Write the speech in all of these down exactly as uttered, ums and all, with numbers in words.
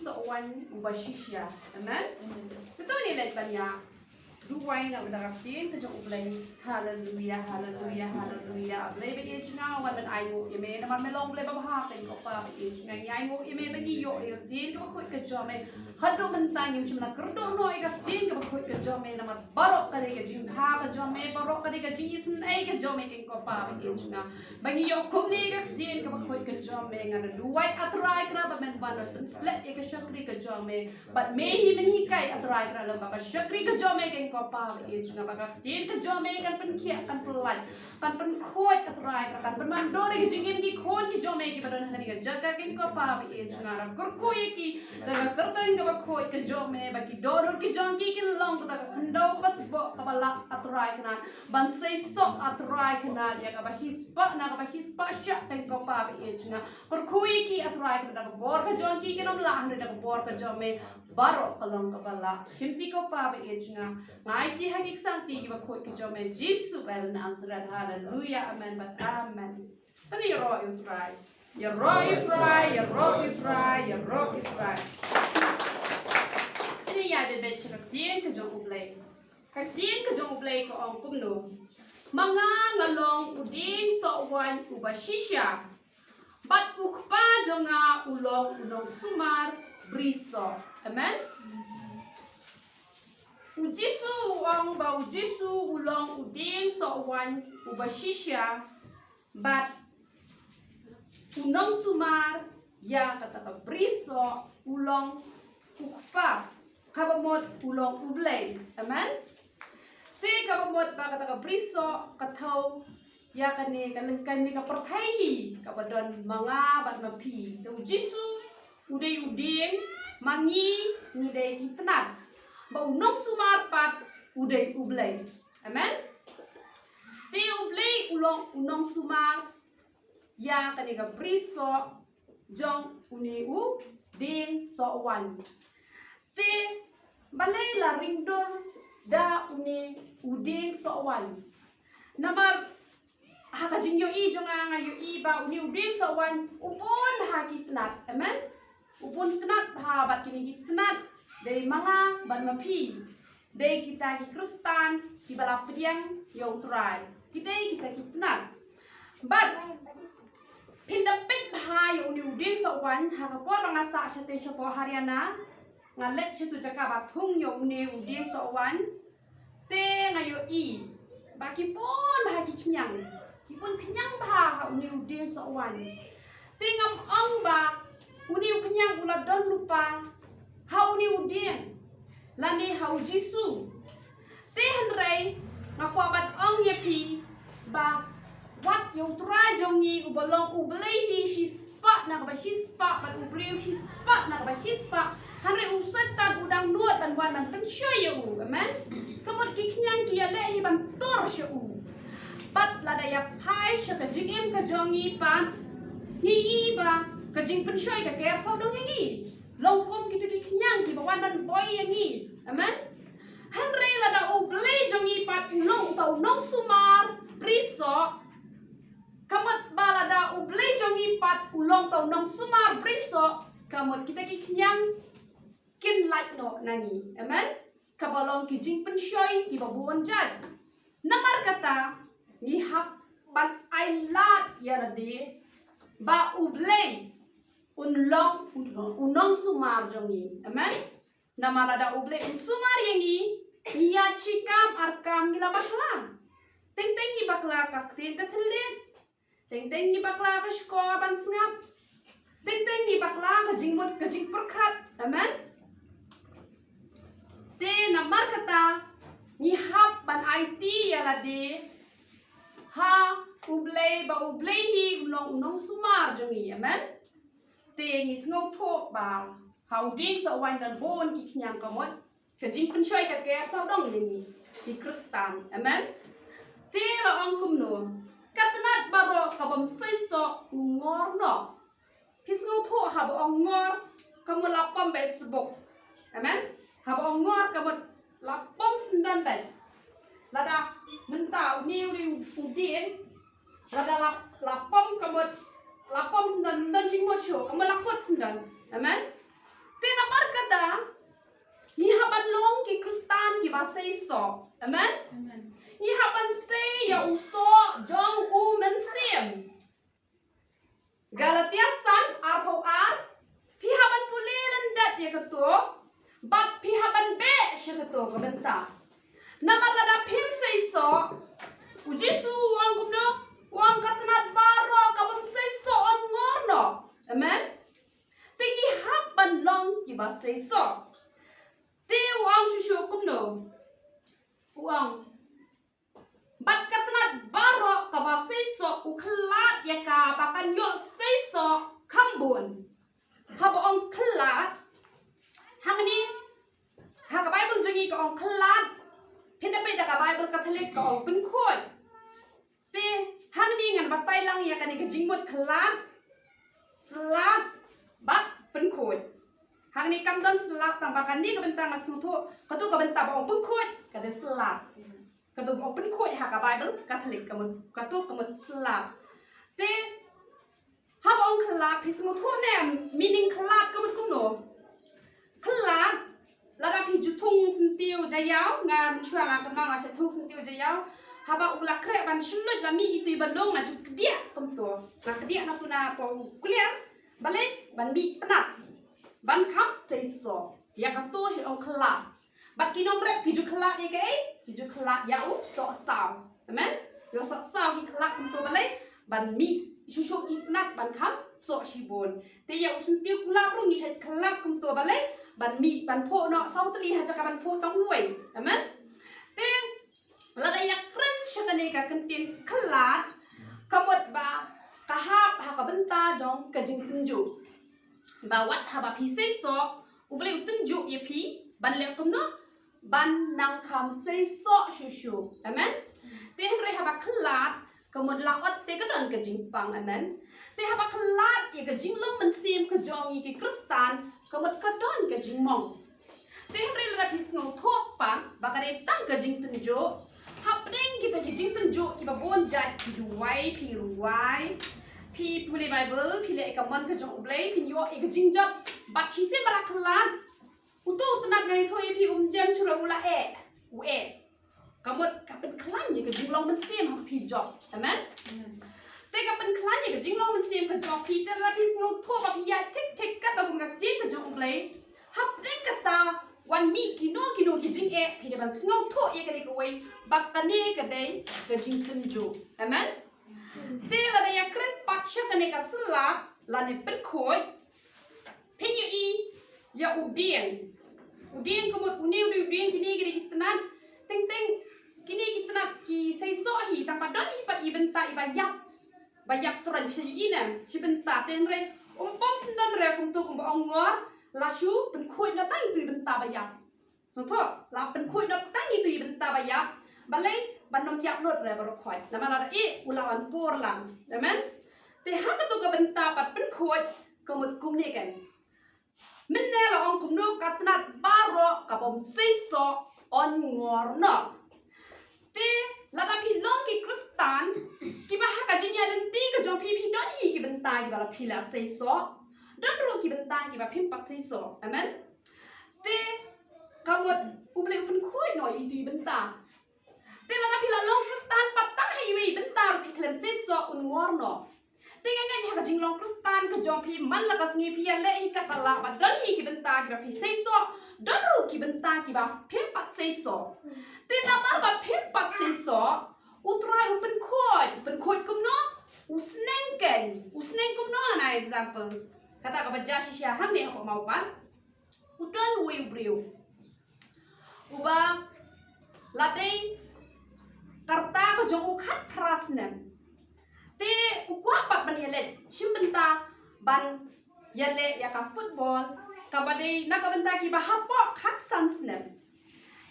Soh waiñ uba shisha. Amen. Te to ngin leit ban ïa duwai na ka bynta ka ktien ka jong U Blei. Haleluya, haleluya, haleluya. A Blei ba ïeit jong nga, wan ban ainguh ïa me namar me long Blei babha, tang ko Pa ba ïeit jong nga. Ngi ainguh ïa me ba ngi ïoh ïa ka ktien kaba khuid ka jong me. Haduh mynta ngim shym la kyrduh noh ïa ka ktien kaba khuid ka jong me namar baroh ka dei ka jingbha ka jong me, baroh ka dei ka jingisynei ka jong me, tang ko Pa ba ïeit jong nga. Ba ngi ïoh kumne ïa ka ktien kaba khuid ka jong me, nga duwai A Trai Kynrad ba men wan ban pynshlur ïa ka shakri ka jong me. Bad me hi men hikai A Trai Kynrad lem bad ka shakri ka jong me, tang ko Pa ba ïeit jong nga, ba ka ktien ka jong me kan pynkhiah, kan pynlait, kan pynkhuid A Trai Kynrad, kan pynwandur ïa ki jingim ki khun ki jong me kiba don ha kane ka jaka, tang ko Pa ba ïeit jong nga. Kyrkhu ïa ki da ka kyrteng kaba khuid ka jong me, ba ki dohnud ki jong ki kin long kata ka khyndew kaba sboh kaba lah A Trai Kynrad ban seisoh A Trai Kynrad ïa kaba shispah na kaba shispah shah, tang ko Pa ba ïeit jong nga. Kyrkhu ïa ki A Trai Kynrad da ka bor ka jong ki, kin ym lah hynrei da ka bor ka jong me baroh ka long kaba lah. Shim ti ko Pa ba ïeit jong nga. Nga aiti ha ki ksangti kiba khuid ka jong me, Jisu ba na Nasareth. Haleluya, amen bad amen. Pynïaroh ïa U Trai. Ïaroh ïa U Trai, ïaroh ïa U Trai, ïaroh ïa U Trai. Pynïaid beit sha ka ktien ka jong U Blei. Ka ktien ka jong U Blei ka ong kumno: Ma nga nga long u dieng soh waiñ uba shisha, bad U Kpa jong nga u long u nongsumar brisoh. Amen. U Jisu u ong ba U Jisu u long u dieng soh waiñ uba shisha, bad u nongsumar ïa kata ka brisoh u long U Kpa, kaba mut u long U Blei. Amen. Te kaba mut ba kata ka brisoh ka thew ïa kane ka lyngkane ka pyrthei hi kaba don ma nga bad ma phi. Te U Jisu u dei u dieng, ma ngi ngi dei ki tnat, bad u nongsumar pat u dei U Blei. Amen. Te U Blei u long u nongsumar ïa kane ka brisoh jong une u dieng soh waiñ. Te balei la ring dur da une u dieng soh waiñ? Namar ha ka jingïohi jong nga, nga ïohi ba une u dieng soh waiñ u bun ha ki tnat. Amen. U bun tnat bha, bad kine ki tnat dei ma nga bad ma phi. Dei kita ki Khristan kiba la pdiang ïa U Trai. Kita kita ki tnat. Bad phin da peit bha ïa une u dieng soh waiñ, ha ka por ba nga sah shatei shapoh Haryana, nga leit sha utu jaka ba thung ïa une u dieng soh waiñ. Te nga ïohi ba ki bun bha ki khñiang, ki bun khñiang bha ha une u dieng soh waiñ. Te ngam ong ba une u khñiang u la don lypa ha une u dieng lane ha U Jisu. Te hynrei nga kwah ban ong ïa phi ba wat ïa U Trai jong ngi uba long U Blei hi shispah na kaba shispah bad u briew shispah na kaba shispah, hynrei u Soitan u dang nud ban wan ban pynshoi ïa u. Amen. Ka mut ki khñiang ki ïaleh hi ban tur sha u. Bad lada ïa phai sha ka jingim ka jong ngi pat, ngi i ba ka jingpynshoi ka ker sawdong ïa ngi. Long kum kitu ki khñiang kiba wan ban boi ïa ngi. Amen. Hynrei lada U Blei jong ngi pat u long uta u nongsumar brisoh, ka mut ba lada U Blei jong ngi pat u long uta u nongsumar brisoh, ka mut kita ki khñiang kin lait noh na ngi. Amen. Kaba long ki jingpynshoi kiba bun jait. Namar kata ngi hap ban ai lad ïa lade ba U Blei un long, un long u nongsumar jong ngi. Amen. Namar lada U Blei un sumar ïa ngi, ngi ïa shi kam ar kam ngi la bakla. Teng teng ngi bakla ka ktien ka thylliej. Teng teng ngi bakla ka shkor ban sngap. Teng teng ngi bakla ka jingmut ka jingpyrkhat. Amen. Te namar kata ngi hap ban aiti ïa lade ha U Blei ba U Blei hi u long u nongsumar jong ngi. Amen. Te ngi sngewthuh ba ha u dieng soh waiñ don bun ki khñiang, ka mut ka jingpynshoi ka ker sawdong ïa ngi ki Khristan. Amen. Te la ong kumno: Ka tnat baroh kabym seisoh u ngor noh. Phi sngewthuh haba ong ngor ka mut la pom beit sbuk. Amen. Haba ong ngor ka mut la pom syndon beit. Lada mynta une u dieng, lada la, la pom ka mut, la pom syndon, ym don jingmut shuh, ka mut la kut syndon. Amen. Te Amen. Ngi hap ban sei ïa u soh jong u Mynsiem. Galatia san arphew ar. Phi hap ban pule lyndet ïa kato bad phi hap ban beh sha kato ka bynta. Namar lada phim sei soh, u Jisu u ong kumno? U ong ka tnat baroh ka bym sei soh yn ngor noh. Amen. Te ngi hap ban long kiba sei soh. Te u ong shuh shuh kumno? U ong, bad ka tnat baroh kaba sei soh u khlad ïa ka ba kan ïoh sei soh kham bun. Haba ong khlad, hangne ha ka Baibl jong ngi ka ong khlad. Phin da peit da ka Baibl Katholik ka ong pynkhuid. Te hangne ngan batai lang ïa kane ka jingmut khlad, slad bad pynkhuid. Hangne kam don slad, tang ba kane ka bynta nga sngewthuh kato ka bynta ba ong pynkhuid ka dei slad. Kato ba ong pynkhuid ha ka Baibl Katholik ka mut, kato ka mut slad. Te haba ong khlad, phi sngewthuh ne meaning khlad ka mut kumno? Khlad, lada phi ju thung syntiew jaïaw, nga mynshuwa nga kynmaw nga shu thung syntiew jaïaw. Haba u la khreh ban shylluid la mih itu i ba long, nga ju kdiah kumto. Nga kdiah na tu na pdeng u kliar. Balei? Ban mih pnat. Ban kham sei soh. Ïa kato shi ong khlad. Bad ki nongrep ki ju khlad ïa kaei? Ki ju khlad ïa u sohsaw. Amen. Ïa u sohsaw ki khlad kumto balei? Ban mih shuh shuh ki pnat ban kham soh shibun. Te ïa u syntiew kulap ruh ngi shait khlad kumto balei? Ban mih, ban phuh noh saw tylli ha jaka ban phuh tang uwei. Amen. Te lada ïa kren sha kane ka kyntien khlad, ka mut ba ka hap ha ka bynta jong ka jingtynjuh. Ba wat haba phi sei soh, U Blei u tynjuh ïa phi ban leh kumno? Ban nang kham sei soh shuh shuh. Amen. Te hynrei haba khlad, ka mut la ot te ka don ka jingpang. Amen. Te haba khlad ïa ka jinglong mynsiem ka jong ngi ki Khristan, ka mut ka don ka jingmong. Te hynrei lada phi sngewthuh pat ba ka dei tang ka jingtynjuh, hapdeng kita ki jingtynjuh kiba bun jait, phi duwai, phi ruwai, phi pule Baibl, phi leh ïa ka mon ka jong U Blei, phin ïoh ïa ka jingjop. Bad shisien ba la khlad, uto u tnat nga ïathuh ïa phi um jem shuh ruh u la eh, u eh. Ka mut ka pynkhlaiñ ïa ka jinglong mynsiem ha phi jong. Amen. Te ka pynkhlaiñ ïa ka jinglong mynsiem ka jong phi, te lada phi sngewthuh ba phi ïaid thik thik katba kum ka ktien ka jong U Blei, hapdeng kata wan mih kino kino ki jingeh, phi dei ban sngewthuh ïa kane kawei ba kane ka dei ka jingtynjuh. Amen. Te lada ïa kren pat sha kane ka slad lane pynkhuid, phin ïohi ïa u dieng. U dieng ka mut une u dei u dieng, kine ki dei ki tnat. Teng teng kine ki tnat ki sei soh hi, tang ba don hi pat i bynta iba ïap, ba ïap troiñ, phi sa ïohi ne, shi bynta. Te hynrei um pom syndon re kumto kumba ong ngor, la shu pynkhuid noh tang itu i bynta ba ïap. Sngewthuh, la pynkhuid noh tang itu i bynta ba ïap. Balei? Ban ym ïap lut re baroh khoit. Namar lada eh u la wan por lang. Amen. Te ha kato ka bynta pat pynkhuid ka mut kumne kan. Mynne la ong kumno? Ka tnat baroh ka bym sei soh yn ngor noh. Te lada phi long ki Khristan kiba ha ka jingïaid lynti ka jong phi, phi don hi ki bynta kiba la phi la sei soh. Don ruh ki bynta kiba phim pat sei soh. Amen. Te ka mut U Blei u pynkhuid noh itu i bynta. Te lada phi la long Khristan pat tang ha iwei i bynta ruh phi khlem sei soh, un ngor noh. Te nga ngeit ha ka jinglong Khristan ka jong phi man la ka sngi phi ïaleh hi katba lah, ba don hi ki bynta kiba phi sei soh, don ruh ki bynta kiba phim pat sei soh. Te namar ba phim pat sei soh, U Trai u pynkhuid, u pynkhuid kumno? U sneng kan, u sneng kumno? Ngan ai example. Kata kaba jia shisha hangne hapoh Mawpat. U don uwei u briew uba la dei ka rta ka jong u khatphra snem. Te u kwah pat ban ïaleit shim bynta ban ïaleh ïa ka football kaba dei na ka bynta kiba hapoh khatsan snem.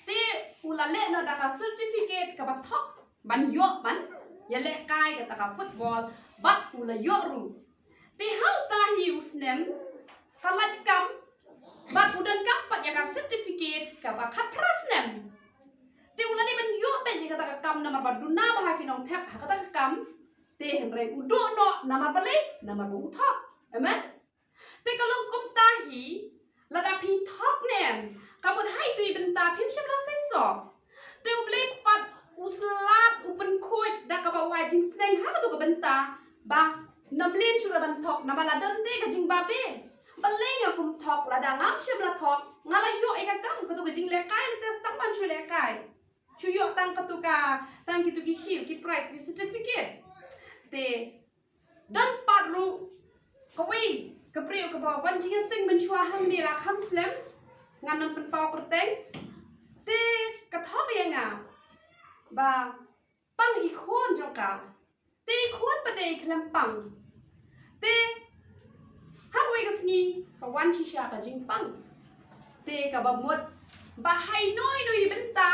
Te u la leh noh da ka certificate kaba thok ban ïoh ban ïalehkai kata ka football, bad u la ïoh ruh. Te ha uta hi u snem ka lait kam, bad u donkam pat ïa ka certificate kaba khatphra snem. Te u la dei ban ïoh beit ïa kata ka kam namar ba duna bha ki nongthep ha kata ka kam. Te hynrei u duh noh namar balei? Namar ba u thok. Amen. Te ka long kumta hi, lada phi thok ne em, ka mut ha itu i bynta phim shym la sei soh. Te U Blei pat u slad u pynkhuid da kaba u ai jingsneng ha kato ka bynta ba ym lei shuh ban thok, namar la don te ka jingbabe. Balei nga kum thok, lada ngam shym la thok nga la ïoh ïa ka kam, kato ka jinglehkai, te tang ban shu lehkai, shu ïoh tang kato ka, tang kito ki shield, ki prize, ki certificate. Te don pat ruh kawei ka briew kaba wan jingïaseng mynshuwa hangne, la kham slem, ngan ym pynpaw kyrteng. Te ka thok ïa nga ba pang i khun jong ka. Te i khun pat dei khlem pang. Te ha kawei ka sngi ka wan shisha ka jingpang. Te kaba mut ba ha ino ino i bynta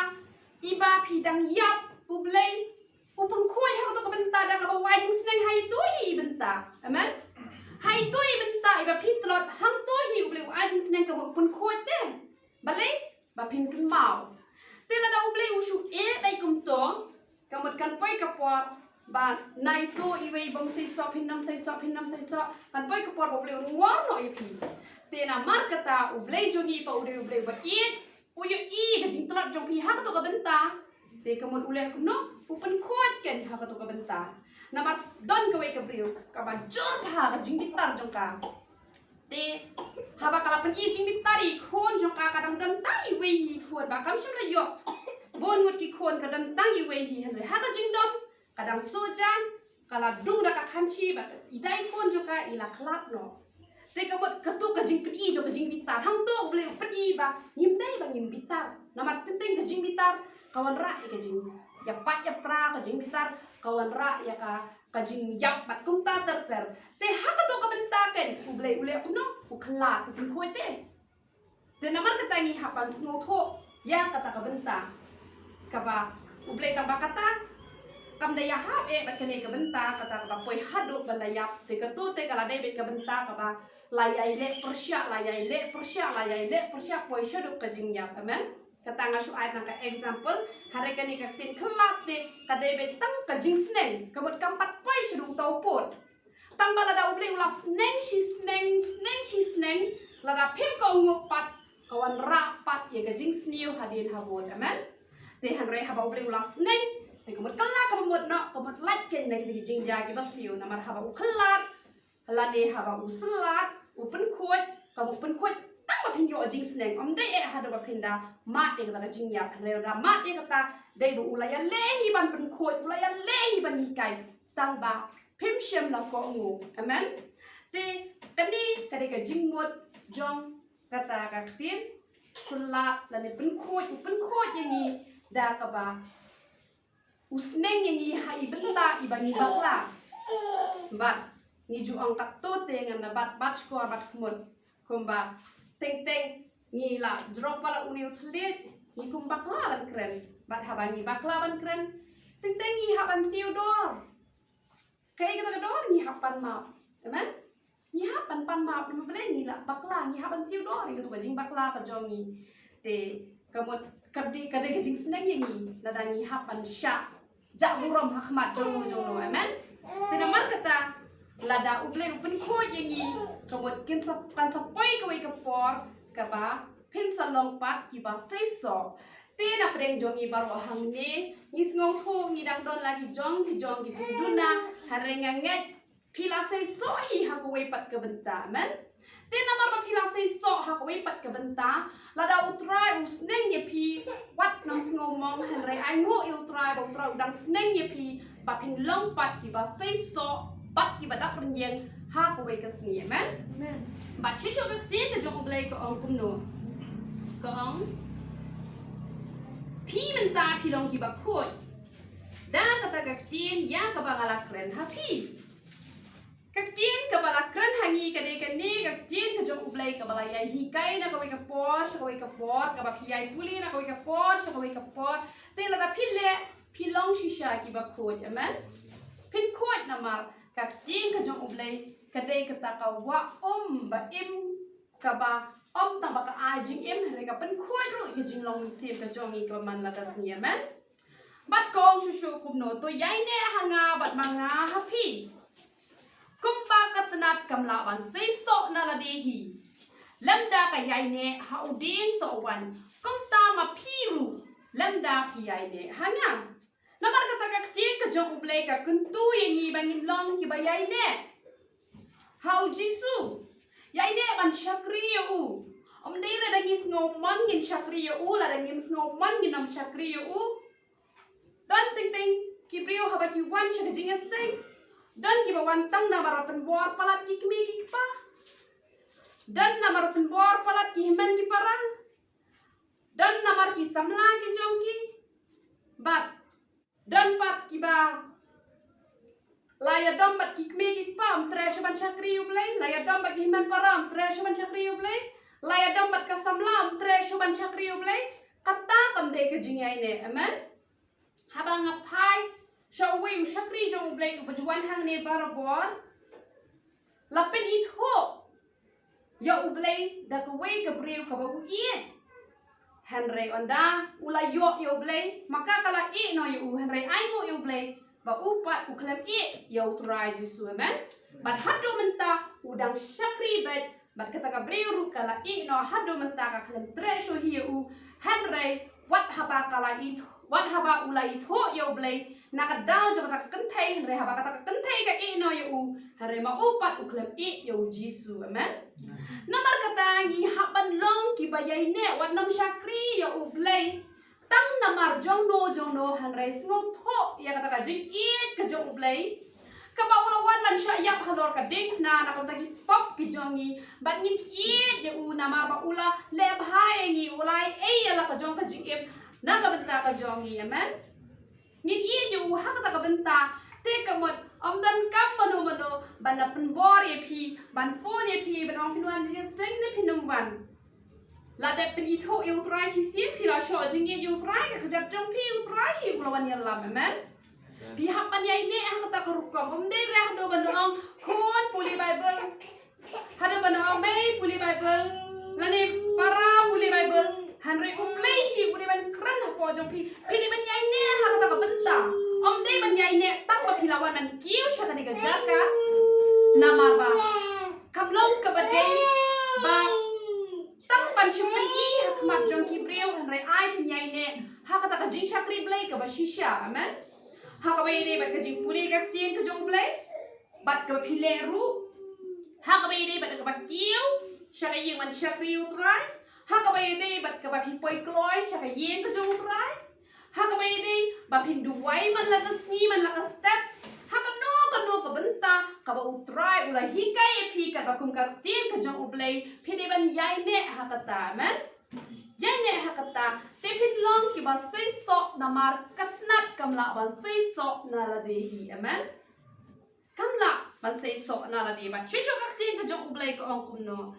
iba phi dang ïap, U Blei u pynkhuid ha kato ka bynta da kaba u ai jingsneng ha ito hi i bynta. Amen. Ha ito i bynta iba phi tlot, hangto hi U Blei u ai jingsneng, kaba u pynkhuid te. Balei? Ba phin kynmaw. Te lada U Blei u shu ïeh beit kumto, ka mut kan poi ka por ba na ito iwei bym seisoh, phin ym seisoh, phin ym seisoh, kan poi ka por ba U Blei u rung wor noh ïa phi. Te namar kata U Blei jong ngi pat u dei U Blei uba ïeit, u ïohi ka jingtlot jong phi ha kato ka bynta. Te ka mut u leh kumno? U pynkhuid kein ha kato ka bynta. Namar don kawei ka briew kaba jur bha ka jingbitar jong ka. Te haba ka la pyni jingbitar ïa i khun jong ka, ka dang don tang iwei hi i khun, ba kam shym la ïoh bun ngut ki khun, ka don tang iwei hi. Hynrei ha ka jingdom ka dang suh jan, ka la dung da ka khanshi, ba i dei i khun jong ka i la khlad noh. Te ka mut kato ka jingpyni jong ka jingbitar, hangto U Blei u pyni ba ngim dei ba ngim bitar. Namar teng teng ka jingbitar ka wanrah ïa ka jingïapait ïapra, ka jingbitar ka wanrah ïa ka ka jingïap bad kumta ter ter. Te ha kato ka bynta kein U Blei u leh kumno? U khlad, u pynkhuid te. Te namar kata ngi hap ban sngewthuh ïa kata ka bynta kaba U Blei tang ba kata kam da ïahap eh bad kane ka bynta kata kaba poi haduh ban da ïap. Te kato te ka la dei beit ka bynta kaba la ïai leh pyrshah, la ïai leh pyrshah, la ïai leh pyrshah, poi shaduh ka jingïap. Amen. Kata nga shu ai tang ka example, hynrei kane ka ktien khlad te ka dei beit tang ka jingsneng, ka mut kam pat poi shaduh uta u pud. Tang ba lada U Blei u la sneng shi sneng, sneng shi sneng, lada phim kohnguh pat, ka wanrah pat ïa ka jingsniew hadien habud. Amen. Te hynrei haba U Blei u la sneng, te ka mut kylla kaba mut noh, ka mut lait kein na kita ki jingjia kiba sniew, namar haba u khlad lane haba u slad, u pynkhuid, kaba u pynkhuid tang ba phin ïoh jingsneng, ym dei eh haduh ba phin da mad ïa kata ka jingïap. Hynrei lada mad ïa kata, dei ba u la ïaleh hi ban pynkhuid, u la ïaleh hi ban hikai, tang ba phim shym la kohnguh. Amen. Te kane ka dei ka jingmut jong kata ka ktien slad lane pynkhuid, u pynkhuid ïa ngi da kaba u sneng ïa ngi ha i bynta iba ngi bakla. Bad ngi ju ong katto te, ngan da bat, bat shkor bat khmut. Kumba teng teng ngi la jrong para une u thylliej, ngi kum bakla ban kren. Bad haba ngi bakla ban kren, teng teng ngi hap ban siew dor. Kaei kata ka dor? Ngi hap ban map. Amen. Ngi hap ban pan map namar balei? Ngi la bakla, ngi hap ban siew dor ïa kata ka jingbakla ka jong ngi. Te ka mut ka dei, ka dei ka jingsneng ïa ngi lada ngi hap ban shah jah burom ha khmat jong no jong no. Amen. Te namar kata lada U Blei u pynkhuid ïa ngi, ka mut kin sa, kan sa poi kawei ka por kaba phin sa long pat kiba seisoh. Te na pdeng jong ngi baroh hangne, ngi sngewthuh ngi dang don la ki jong ki jong ki jingduna, hynrei nga ngeit phi la seisoh hi ha kawei pat ka bynta. Amen. Te namar ba phi la seisoh ha kawei pat ka bynta, lada U Trai u sneng ïa phi, wat nang sngewmong, hynrei ainguh ïa U Trai ba U Trai u dang sneng ïa phi ba phin long pat kiba seisoh bad kiba dap rynïeng ha kawei ka sngi. Amen. Amen. Bad shisha ka ktien ka jong U Blei ka ong kumno? Ka ong, phi mynta phi long kiba khuid da kata ka ktien ïa kaba nga la kren ha phi. Ka ktien kaba la kren ha ngi ka dei kane ka ktien ka jong U Blei kaba la ïai hikai na kawei ka por sha kawei ka por, kaba phi ïai pule na kawei ka por sha kawei ka por. Te lada phi leh, phi long shisha kiba khuid. Amen. Phin khuid namar ka ktien ka jong U Blei ka dei kata ka wah um ba im, kaba ym tang ba ka ai jingim, hynrei ka pynkhuid ruh ïa ka jinglong mynsiem ka jong ngi kaba man la ka sngi. Amen. Bad ka ong shuh shuh kumno? To ïaineh ha nga bad ma nga ha phi. Kumba ka tnat kam lah ban seisoh na lade hi lymda ka ïaineh ha u dieng soh waiñ, kumta ma phi ruh lymda phi ïaineh ha nga. Namar kata ka ktien ka jong U Blei ka kyntu ïa ngi ba ngin long kiba ïaineh ha U Jisu. Ïaineh ban shakri ïa u. Ym dei re da ngi sngew mon ngin shakri ïa u, lada ngim sngew mon ngin ym shakri ïa u. Don teng teng ki briew haba ki wan sha ka jingïaseng, don kiba wan tang namar ba pynbor palat ki kmie ki kpa. Don namar ba pynbor palat ki hynmen ki para. Don namar ki samla ki jong ki. Bad don pat kiba la ïadom bad ki kmie ki kpa ym treh shuh ban shakri U Blei, la ïadom bad ki hynmen para ym treh shuh ban shakri U Blei, la ïadom bad ka samla ym treh shuh ban shakri U Blei. Kata kam dei ka jingïaineh. Amen. Haba nga phai sha uwei u shakri jong U Blei uba ju wan hangne barabor, la pynithuh ïa U Blei da kawei ka briew kaba u ïeit. Hynrei ynda u la ïoh ïa U Blei, ma ka ka la ïeh noh ïa u, hynrei ainguh ïa U Blei ba u pat u khlem ïeh ïa U Trai Jisu. Amen. Bad haduh mynta u dang shakri beit, bad kata ka briew ruh ka la ïeh noh, haduh mynta ka khlem treh shuh hi ïa u. Hynrei wat haba ka la ïeit, wat haba u la ïeit ïa U Blei na ka daw jong kata ka kynthei, hynrei haba kata ka kynthei ka ïeh noh ïa u, hynrei ma u pat u khlem ïeh ïa U Jisu. Amen. Namar kata ngi hap ban long kiba ïaineh, wat nym shakri ïa U Blei tang namar jongno jongno, hynrei sngewthuh ïa kata ka jingïeit ka jong U Blei kaba u la wan ban shah ïap halor ka diengphna na ka bynta ki pop ki jong ngi. Bad ngin ïeit ïa u namar ba u la leh bha ïa ngi, u la ai ei ïa la ka jong ka jingim na ka bynta ka jong ngi. Amen. Ngin ïeit ïa u ha kata ka bynta. Te ka mut ym don kam mano mano ban da pynbor ïa phi, ban phone ïa phi, ban ong phin wan jingïaseng ne phin ym wan. La dep pynithuh ïa U Trai shisien, phi la shoh jingïeit ïa U Trai, ka kjat jong phi U Trai hi u la wan ïalam. Amen. Phi hap ban ïaineh ha kata ka rukom. Ym dei re haduh ban da ong khun pule Baibl, haduh ban da ong mei pule Baibl, lane para pule Baibl. Hynrei U Blei hi u dei ban kren hapoh jong phi. Phi dei ban ïaineh ha kata ka bynta. Ym dei ban ïaineh tang ba phi la wan ban kiew sha kane ka jaka. Namar ba kam long kaba dei ba tang ban shu pyni ha khmat jong ki briew, hynrei ai phin ïaineh ha kata ka jingshakri Blei kaba shisha. Amen. Ha kaba ïadei bad ka jingpule ka ktien ka jong U Blei, bad kaba phi leh ruh. Ha kaba ïadei bad kaba kiew sha ka ïing ban shakri U Trai. Ha kaba ïadei bad kaba phi poi kloi sha ka ïing ka jong U Trai. Ha kaba ïadei ba phin duwai man la ka sngi man la ka step. Ha kano kano ka bynta kaba U Trai u la hikai ïa phi katba kum ka ktien ka jong U Blei, phi dei ban ïaineh ha kata. Amen. Ïaineh ha kata te phin long kiba seisoh, namar ka tnat kam lah ban seisoh na lade hi. Amen. Kam lah ban seisoh na lade. Bad shuh shuh ka ktien ka jong U Blei ka ong kumno: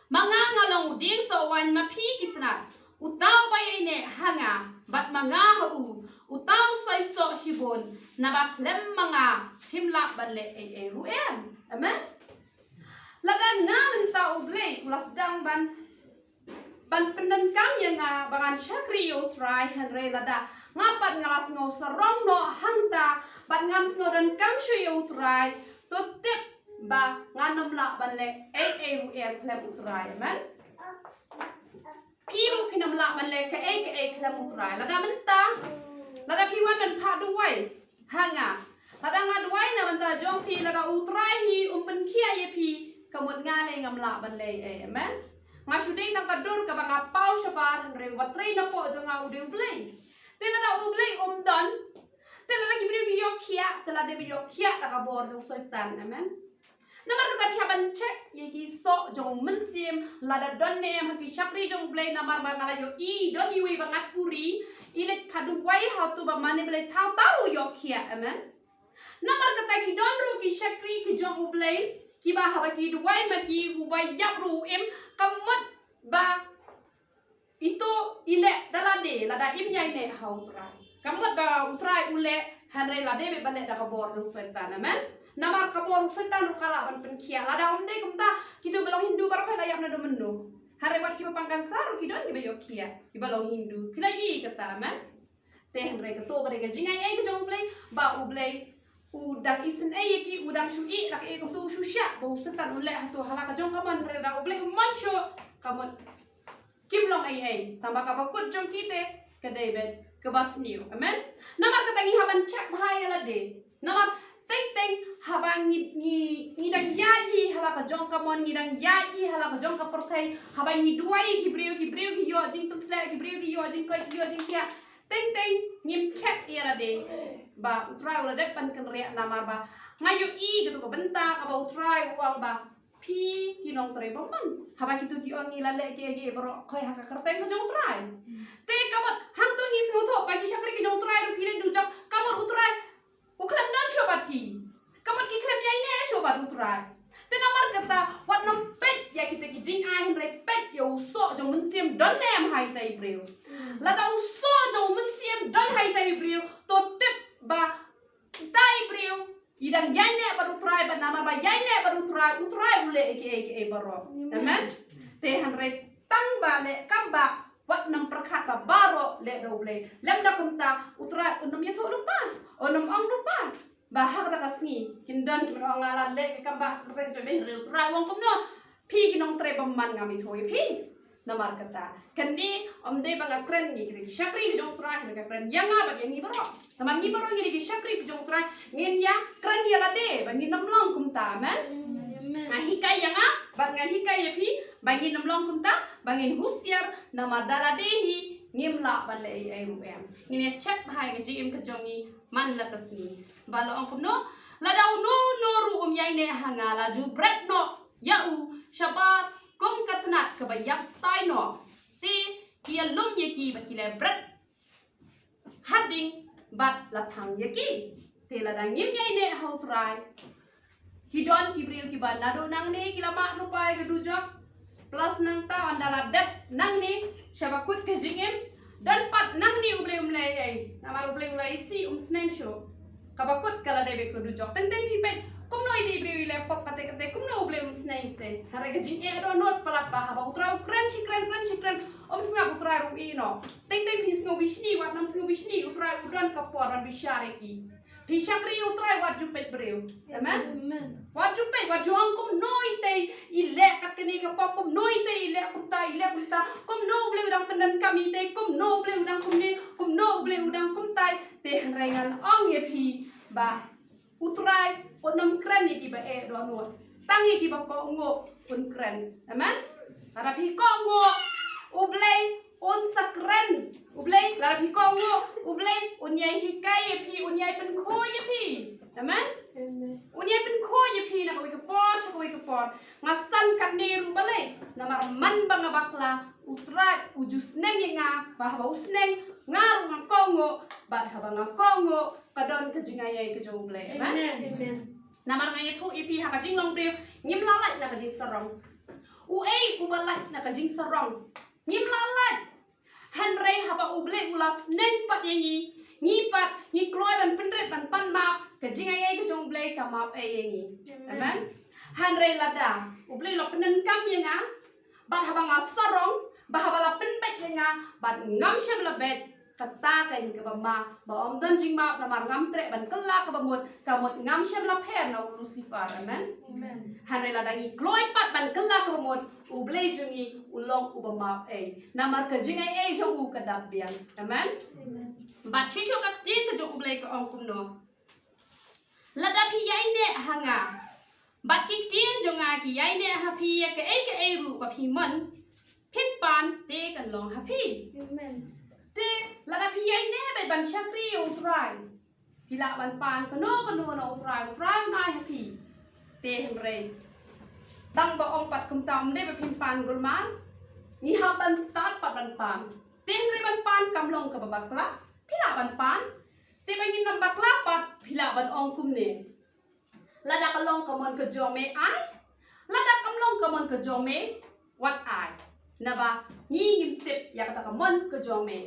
Ma nga nga long u dieng soh waiñ, ma phi ki tnat. Uta uba ïaineh ha nga bad ma nga ha u, uta u seisoh shibun, naba khlem ma nga phim lah ban leh ei ei ruh em. Amen. Lada nga mynta U Blei u la sdang ban ban pyndonkam ïa nga ba ngan shakri ïa U Trai, hynrei lada nga pat nga la sngew sarong noh hangta bad ngam sngew donkam shuh ïa U Trai, to tip ba ngan ym lah ban leh ei ei ruh em khlem U Trai. Amen. Phi ruh phin ym lah ban leh kaei kaei khlem U Trai. Lada mynta, lada phi wan ban phah duwai ha nga, lada nga duwai na bynta jong phi, lada U Trai hi um pynkhiah ïa phi, ka mut nga lei ngam lah ban leh ei ei. Amen. Nga shu dei tang ka dur kaba nga paw shabar, hynrei uba trei napoh jong nga u dei U Blei. Te lada U Blei um don, te lada ki briew ki ïoh khiah, te la dei ba ïoh khiah da ka bor jong Soitan. Amen. Namar kata phi hap ban check ïa ki soh jong u mynsiem, lada don ne em ha ki shakri jong U Blei, namar ba nga la ïohi don iwei ba ngat puri, i leit phah duwai ha uto uba mane ba leit thaw thaw u ïoh khiah. Amen. Namar kata ki don ruh ki shakri ki jong U Blei kiba haba ki duwai ma ki, uba ïap ruh u im, ka mut ba ito i leh da lade lada im ïaineh ha U Trai. Ka mut ba U Trai u leh, hynrei lade beit ban leh da ka bor jong Soitan. Amen. Namar ka bor Soitan ruh ka lah ban pynkhiah. Lada ym dei kumta, kito ba long Hindu baroh khoit la ïap naduh mynno. Hynrei wat kiba pang cancer ruh ki don kiba ïoh khiah, kiba long Hindu. Phi la ïohi kata? Amen. Te hynrei kato ka dei ka jingai ei ka jong U Blei, ba U Blei u dang isynei ïa ki, u dang shu ïeh, la ka ïeh kumto u shu shah, ba u Soitan un leh hato ha la ka jong ka mon, hynrei lada U Blei u mon shuh, ka mut kim long ei ei. Tangba kaba kut jong ki te, ka dei beit kaba sniew. Amen. Namar kata ngi hap ban check bha ïa lade. Namar teng teng haba ngi, ngi, ngi dang ïaid hi ha la ka jong ka mon, ngi dang ïaid hi ha la ka jong ka pyrthei, haba ngi duwai ïa ki briew, ki briew ki ïoh jingpynsleh, ki briew ki ïoh jingkoit, ki ïoh jingkhiah. Teng teng ngim check ïa lade ba U Trai u la dep ban kynriah, namar ba nga ïohi katu ka bynta kaba U Trai u ong ba phi ki nongtrei bymman. Haba kito ki ong ngi la leh kiei kiei baroh, khoi ha ka kyrteng ka jong U Trai. Te ka mut hangto ngi sngewthuh ba ki shakri ki jong U Trai ruh ki leh dujok, ka mut U Trai u khlem don shuh bad ki. Ka mut ki khlem ïaineh shuh bad U Trai. Te namar kata wat nym peit ïa kita ki jingai, hynrei peit ïa u soh jong u Mynsiem don ne em ha ita i briew. Lada u soh jong u Mynsiem don ha ita i briew, to tip ba ita i briew i dang ïaineh bad U Trai, bad namar ba ïaineh bad U Trai, U Trai u leh ïa kiei kiei baroh. Amen. Amen. Te hynrei tang ba leh kam ba, wat nym pyrkhat ba baroh leh da U Blei. Lymda kumta U Trai un nym ïathuh lypa, un nym ong lypa ba ha kata ka sngi kin don kiba ong nga la leh kiei kiei ba ha ka kyrteng jong me, hynrei U Trai u ong kumno? Phi ki nongtrei bymman, ngam ithuh ïa phi. Namar kata kane ym dei ba nga kren ïa kita ki shakri ki jong U Trai, hynrei nga kren ïa nga bad ïa ngi baroh. Namar ngi baroh ngi dei ki shakri ki jong U Trai, ngin ïa kren ïa lade ba ngin nym long kumta. Amen. Amen. Nga hikai ïa nga bad nga hikai ïa phi ba ngin nym long kumta, ba ngin husiar, namar da lade hi ngim lah ban leh ei ei ruh em. Ngin ïa check bha ïa ka jingim ka jong ngi man la ka sngi. Ba la ong kumno? Lada uno uno ruh um ïaineh ha nga, la ju bret noh ïa u shabar kum ka tnat kaba ïap stai noh. Te ki ïalum ïa ki bad ki leh bret hading bad la thang ïa ki. Te lada ngim ïaineh ha U Trai, ki don ki briew kiba naduh nangne ki la mad lypa ïa ka dujok. Plus nangta ynda la dep nangne, shaba kut ka jingim, don pat nangne U Blei um leh ei ei. Namar U Blei u la isih, um sneng shuh. Kaba kut ka la dep ïa ka dujok. Teng teng phi peit kumno ita i briew i leh pop kate kate, kumno U Blei um sneng ïa te. Hynrei ka jingeh dohnud palat ba haba U Trai u kren shi kren, kren shi kren, um sngap U Trai ruh ïehnoh. Teng teng phi sngew bishni, wat nym sngew bishni, U Trai u don ka por ban bishar ïa ki. Phi shakri ïa U Trai, wat ju peit briew. Amen. Amen. Wat ju peit, wat ju ong kumno ita i leh kat kane ka pop, kumno ita i leh kumta, i leh kumta, kumno U Blei u dang pyndonkam ita, kumno U Blei u dang kumne, kumno U Blei u dang kumtai. Te hynrei ngan ong ïa phi ba U Trai un nym kren ïa kiba eh dohnud, tang ïa kiba kohnguh un kren. Amen. Lada phi kohnguh, U Blei un sa kren. U Blei, lada phi kohnguh, U Blei un ïai hikai ïa phi, un ïai pynkhuid ïa phi. Amen. Amen. Un ïai pynkhuid ïa phi na kawei ka por sha kawei ka por. Nga san katne ruh balei? Namar man ba nga bakla, U Trai u ju sneng ïa nga, ba haba u sneng nga ruh nga kohnguh, bad haba nga kohnguh ka don ka jingaiei ka jong U Blei. Amen. Amen. Amen. Namar nga ïathuh ïa phi, ha ka jinglong briew ngim lah lait na ka jingsarong. Uei uba lait na ka jingsarong? Ngim lah lait. Hynrei haba U Blei u la sneng pat ïa ngi, ngi pat ngi kloi ban pynrit ban pan map, ka jingaiei ka jong U Blei ka map ei ïa ngi. Amen. Amen. Hynrei lada U Blei u la pyndonkam ïa nga, bad haba nga sarong, bad haba la pynbeit ïa nga, bad ngam shym la beit, kata ka dei kaba ma, ba ym don jingmap, namar ngam treh ban kylla kaba mut, ka mut ngam shym la pher na u Lucifer. Amen. Amen. Hynrei lada ngi kloi pat ban kylla kaba mut, U Blei jong ngi u long uba map ei. Namar ka jingaiei jong u ka dap biang. Amen. Amen. Bad shisha ka ktien ka jong U Blei ka ong kumno? Lada phi ïaineh ha nga, bad ki ktien jong nga ki ïaineh ha phi, ïa kaei kaei ruh ba phi mon, phin pan te kan long ha phi. Amen. Te lada phi ïaineh beit ban shakri ïa U Trai, phi lah ban pan kano kano na U Trai, U Trai un ai ha phi. Te hynrei tang ba ong pat kumta ym dei ba phin pan kulmar, ngi hap ban start pat ban pan. Te hynrei ban pan kam long kaba bakla, phi lah ban pan. Te ba ngin ym bakla pat, phi lah ban ong kumne: Lada ka long ka mon ka jong me, ai. Lada kam long ka mon ka jong me, wat ai. Naba ngi ngim tip ïa kata ka mon ka jong me.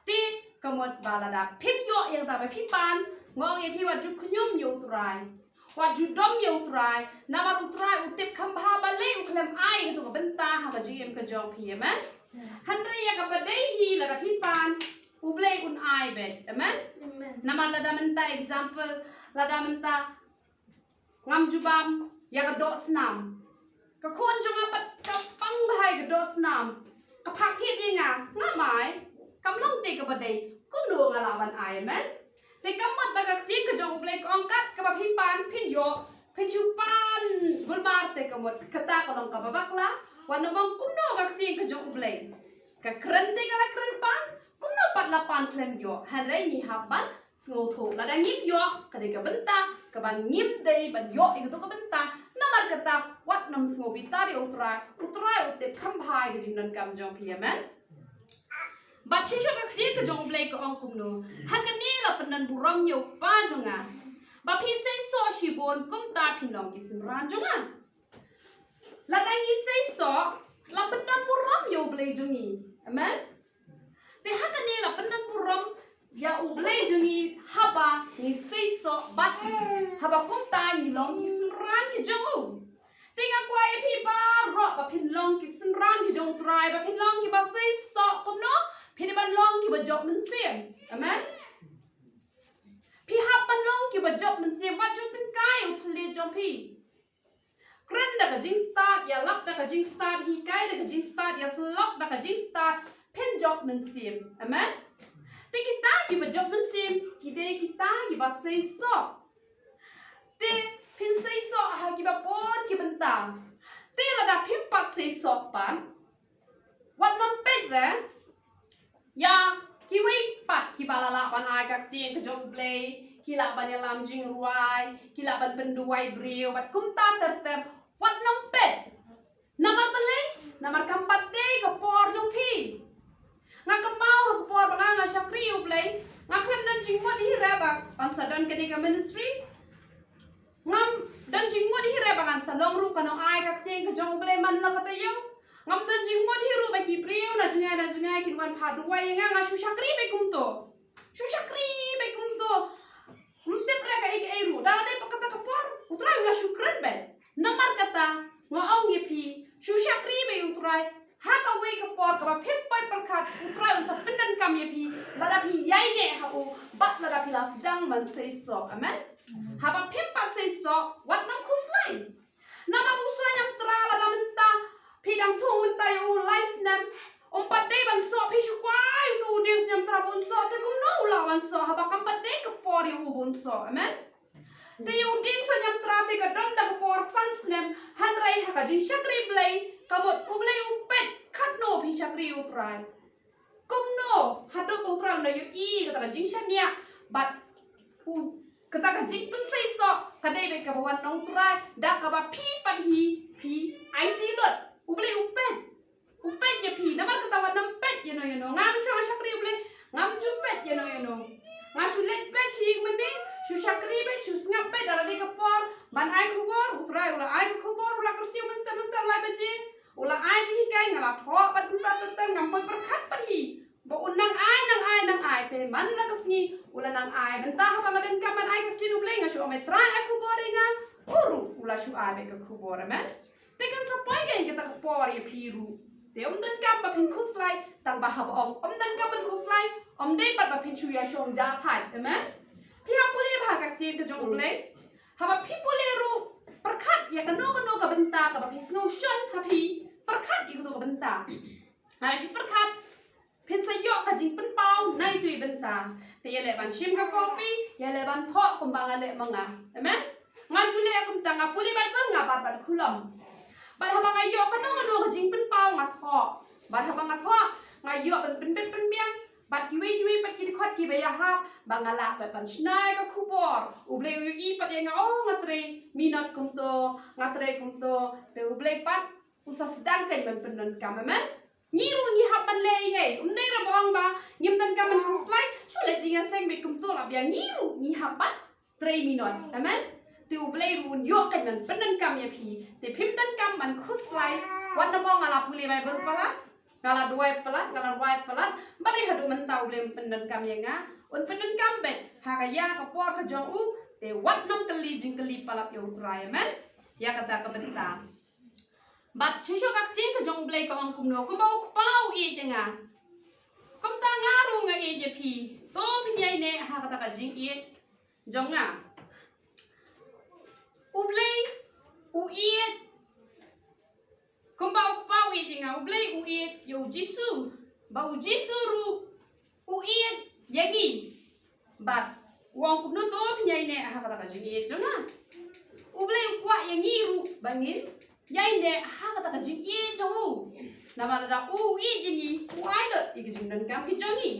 Te ka mut ba lada phim ïoh ïa kata ba phi pan, nga ong ïa phi, wat ju khñium ïa U Trai, wat ju dom ïa U Trai. Namar U Trai u tip kham bha balei u khlem ai ïa kata ka bynta ha ka jingim ka jong phi. Amen. Hynrei ïa kaba dei hi, lada phi pan, U Blei un ai beit. Amen. Amen. Namar lada mynta example, lada mynta ngam ju bam ïa ka doh snam, ka khun jong nga pat ka pang bha ïa ka doh snam, ka phah thied ïa nga, ngam ai. Kam long te kaba dei, kumno nga lah ban ai, amen. Te ka mut ba ka ktien ka jong U Blei ka ong kat kaba phi pan, phin ïoh, phin shu pan gulmar te ka mut, kata ka long kaba bakla. Wat nym ong kumno ka ktien ka jong U Blei. Ka kren te ka la kren pan, kumno pat la pan khlem ïoh. Hynrei ngi hap ban sngewthuh. Lada ngim ïoh, ka dei ka bynta kaba ngim dei ban ïoh ïa kato ka bynta. Namar kata, wat nym sngewbitar ïa U Trai, U Trai u tip kham bha ïa ka jingdonkam jong phi, amen. Bad shuh shuh ka ktien ka jong U Blei ka ong kumno. Ha kane la pyndon burom ïa U Kpa jong nga, ba phi seisoh shibun kumta phin long ki synran jong nga. Lada ngi seisoh, la pyndon burom ïa U Blei jong ngi. Amen. Te ha kane la pyndon burom ïa U Blei jong ngi haba ngi seisoh bad haba kumta ngi long ki synran ki jong u. Te nga kwah ïa phi baroh ba phin long ki synran ki jong U Trai, ba phin long kiba seisoh kumno, phin ban long kiba jop mynsiem. Amen. Phi hap ban long kiba jop mynsiem, wat ju tyngkai ïa u thylliej jong phi. Kren da ka jingstad, ïalap da ka jingstad, hikai da ka jingstad, ïasyllok da ka jingstad, phin jop mynsiem. Amen. Te kita kiba jop mynsiem ki dei kita kiba seisoh. Te phin seisoh ha kiba bun ki bynta. Te lada phim pat seisoh pat, wat nym peit re ïa kiwei pat kiba la lah ban ai ka ktien ka jong U Blei, ki lah ban ïalam jingrwai, ki lah ban pynduwai briew bad kumta ter ter. Wat nym peit. Namar balei? Namar kam pat dei ka por jong phi. Nga kynmaw ha ka por ba nga, nga shakri ïa U Blei, nga khlem don jingmut hi re ba ngan sa don kane ka ministry. Ngam don jingmut hi re ba ngan sa long ruh ka nongai ka ktien ka jong U Blei man la ka taïew. Ngam don jingmut hi ruh ba ki briew na jngai na jngai kin wan phah duwai ïa nga, nga shu shakri beit kumto. Shu shakri beit kumto. Ym tip re kaei kaei ruh. Da la dei pat kata ka por, U Trai u la shu kren beit. Namar kata nga ong ïa phi, shu shakri beit ïa U Trai. Ha kawei ka por kaba phim poi pyrkhat, U Trai un sa pyndonkam ïa phi lada phi ïaineh ha u bad lada phi la sdang ban seisoh. Amen. Haba phim pat seisoh, wat nym khuslai. Namar u soh ñiamtra lada mynta phi dang thung mynta ïa u lai snem, um pat dei ban soh, phi shu kwah ïa uto u dieng soh ñiamtra ba un soh, te kumno u lah ban soh haba kam pat dei ka por ïa u ba un soh. Amen. Te ïa u dieng soh ñiamtra te ka don da ka por san snem, hynrei ha ka jingshakri Blei, ka mut U Blei u peit katno phi shakri ïa U Trai. Kumno haduh ba U Trai un da ïohi kata ka jingshaniah bad u, kata ka jingpynseisoh ka dei beit kaba wan na U Trai da kaba phi pat hi phi aiti lut. U Blei u peit. U peit ïa phi, namar kata wat nym peit ïano ïano. Nga mynshuwa nga shakri U Blei, ngam ju peit ïano ïano. Nga shu leit beit sha ïing mane, shu shakri beit, shu sngap beit, da la dei ka por ban ai khubor, U Trai u la ai ka khubor, u la kyrsiew mynstep mynstep lai baje. U la ai jinghikai, nga la thoh bad kumta ter ter, ngam poi pyrkhat pat hi ba un nang ai, nang ai, nang ai. Te man la ka sngi u la nang ai. Mynta haba nga donkam ban ai ka ktien U Blei, nga shu ong, Trai, ai khubor ïa nga. U ruh u la shu ai beit ka khubor. Amen. Te kan sa poi kein kata ka por ïa phi ruh. Te ym donkam ba phin khuslai, tang ba haba ong ym donkam ban khuslai, ym dei pat ba phin shu ïashong jahthait. Amen. Phi hap pule bha ka ktien ka jong U Blei. Haba phi pule ruh, pyrkhat ïa kano kano ka bynta kaba phi sngew shon ha phi, pyrkhat ïa kano ka bynta. Haba phi pyrkhat, phin sa ïoh ka jingpynpaw na ito i bynta. Te ïaleh ban shim ka kopi, ïaleh ban thoh kumba nga leh ma nga. Amen. Ngan shu leh kumta, nga pule Baibl, nga bat bad khulom. Bad haba nga ïoh kano kano ka jingpynpaw, nga thoh. Bad haba nga thoh, nga ïoh ban pynbit pynbiang bad kiwei kiwei pat ki dkhot kiba ïahap, ba nga lah pat ban shna ïa ka khubor. U Blei u ïohi pat ïa nga, oh, nga trei minot kumto, nga trei kumto. Te U Blei pat u sa sdang kein ban pyndonkam. Amen. Ngi ruh ngi hap ban leh ei ei. Ym dei re ba ong ba ngim donkam ban khuslai, shu leit jingïaseng beit kumto la biang. Ngi ruh ngi hap ban trei minot. Amen. Te U Blei ruh un ïoh kein ban pyndonkam ïa phi. Te phim donkam ban khuslai. Wat nym ong nga la pule Baibl palat, nga la duwai palat, nga la duwai palat. Balei haduh mynta U Blei um pyndonkam ïa nga? Un pyndonkam beit ha ka ïa ka por ka jong u. Te wat nym kylli jingkylli palat ïa U Trai. Amen. Ïa kata ka bynta. Bad shuh shuh ka ktien ka jong U Blei ka ong kumno, kumba U Kpa u ïeit ïa nga, kumta nga ruh nga ïeit ïa phi. To phin ïaineh ha kata ka jingïeit jong nga. U Blei u ïeit, kumba U Kpa u ïeit ïa nga, U Blei u ïeit ïa U Jisu. Ba U Jisu ruh u ïeit ïa ngi. Bad u ong kumno to phin ïaineh ha kata ka jingïeit jong nga. U Blei u kwah ïa ngi ruh ba ngin ïaineh ha kata ka jingïeit jong u. Namar lada u ïeit ïa ngi, u ai lut ïa ki jingdonkam ki jong ngi.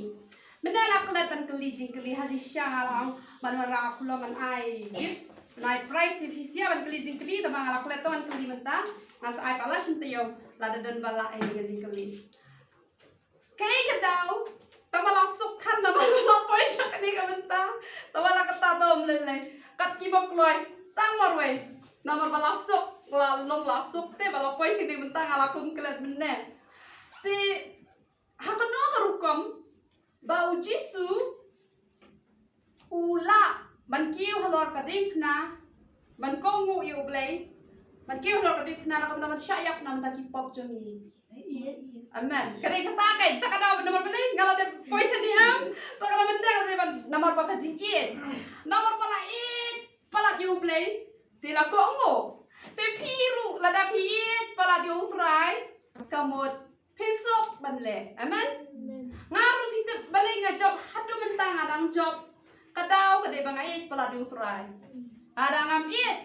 Mynta la klet ban kylli jingkylli ha jingshisha nga la ong ban wanrah khulom ban ai gift, ban ai prize ïa phi sha ban kylli jingkylli, tangba nga la klet to ban kylli mynta. Nga sa ai palat shynna ïa u lada don ba lah ïa ka jingkylli. Kaei ka daw tangba la suk khan namar ba la poi sha kane ka bynta? Tangba la kata to ym lei lei kat kiba kloi tang marwei. Namar ba la suk, la long la suk te ba la poi sha kane ka bynta, nga la kum klet mynne. Te ha kano ka rukom ba u Jisu u lah ban kiew halor ka diengphna, ban kohnguh ïa U Blei, ban kiew halor ka diengphna na ka bynta ban shah ïap na ka bynta ki pop jong ngi. Amen. Ka dei kata ka, kata ka daw namar balei nga la dep poi shane em. Kata ka daw mynta ka dei ban namar ba ka jingïeit. Namar ba la ïeit palat ïa U Blei te la kohnguh. Te phi ruh lada phi ïeit palat ïa U Trai, ka mut phin suk ban leh. Amen. Nga ruh phi tip balei nga jop haduh mynta nga dang jop. Ka daw ka dei ba nga ïeit palat ïa U Trai. Lada ngam ïeit,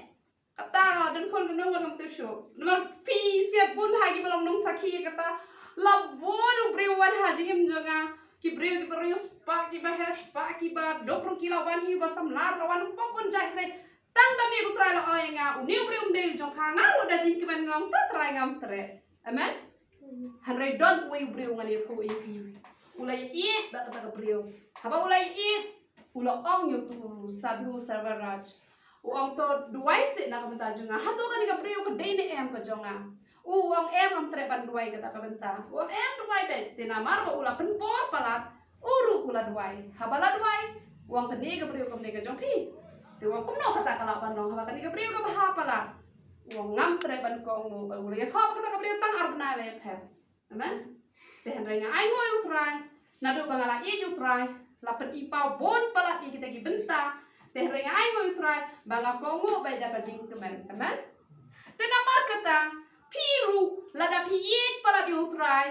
kata nga don khun kynnoh ngam tip shuh. Namar phi siat bun ha kiba long nongsakhi kata, la bun u briew wan ha jingim jong nga. Ki briew kiba riewspah, kiba heh spah, kiba duk ruh ki la wan hi, ba samla la wan, pop bun jait re. Tang da mih U Trai la ong ïa nga, une u briew um dei jong pha. Nga ruh da jingkmen nga ong, to Trai ngam treh. Amen. Hynrei don uwei u briew ngan ïathuh ïa phi. U la ïeit bad kata ka briew. Haba u la ïeit, u la ong ïa uto u sadhu Serveraj, u ong, to duwai seh na ka bynta jong nga. Hato kane ka briew ka dei ne em ka jong nga? U ong, em, ngam treh ban duwai kata ka bynta. U ong, em, duwai beit. Te namar ba u la pynbor palat, u ruh u la duwai. Haba la duwai, u ong, kane ka briew kam dei ka jong phi. Te u ong, kumno kata ka lah ban long haba kane ka briew ka bha palat? U ong, ngam treh ban kohnguh. Ba u la ïathuh ba kata ka briew tang ar bnai la ïapher. Amen. Te hynrei nga ainguh ïa U Trai, naduh ba nga la ïeit ïa U Trai, la pyni paw bun palat ïa kita ki bynta. Te hynrei nga ainguh ïa U Trai ba nga kohnguh beit da ka jingkmen. Amen. Te namar kata, phi ruh lada phi ïeit palat ïa U Trai,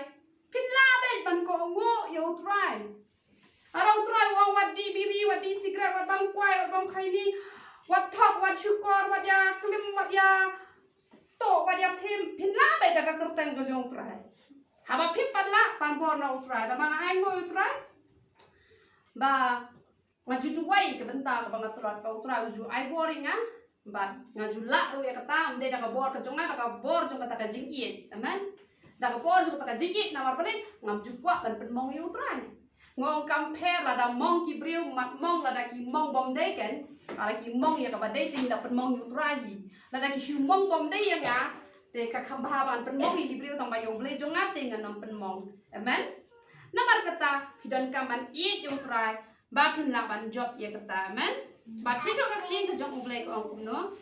phin lah beit ban kohnguh ïa U Trai. Lada U Trai u ong wat die biri, wat die sikret, wat bam kwai, wat bam khaini, wat thok, wat shukor, wat ïa klim, wat ïa to, wat ïa thim, phin lah beit da ka kyrteng ka jong U Trai. Haba phim pat lah, pan bor na U Trai. Tangba nga ainguh ïa U Trai ba nga ju duwai ka bynta kaba nga tlot, ba U Trai u ju ai bor ïa nga. Bad nga ju lah ruh ïa kata, ym dei da ka bor ka jong nga, da ka bor jong kata ka jingïeit. Amen. Da ka bor jong kata ka jingïeit, namar balei? Ngam ju kwah ban pynmong ïa U Trai. Nga ong kam pher lada mong ki briew, mat mong lada ki mong bym dei, kan? Lada ki mong ïa kaba dei te ngi da pynmong ïa U Trai hi. Lada ki shu mong bym dei ïa nga, te ka kham bha ban pynmong ïa ki briew, tangba ïa U Blei jong nga te ngan ym pynmong. Amen. Namar kata, phi donkam ban ïeit ïa U Trai ba phin lah ban jop ïa kata. Amen. Bad shisha ka ktien ka jong U Blei ka ong kumno?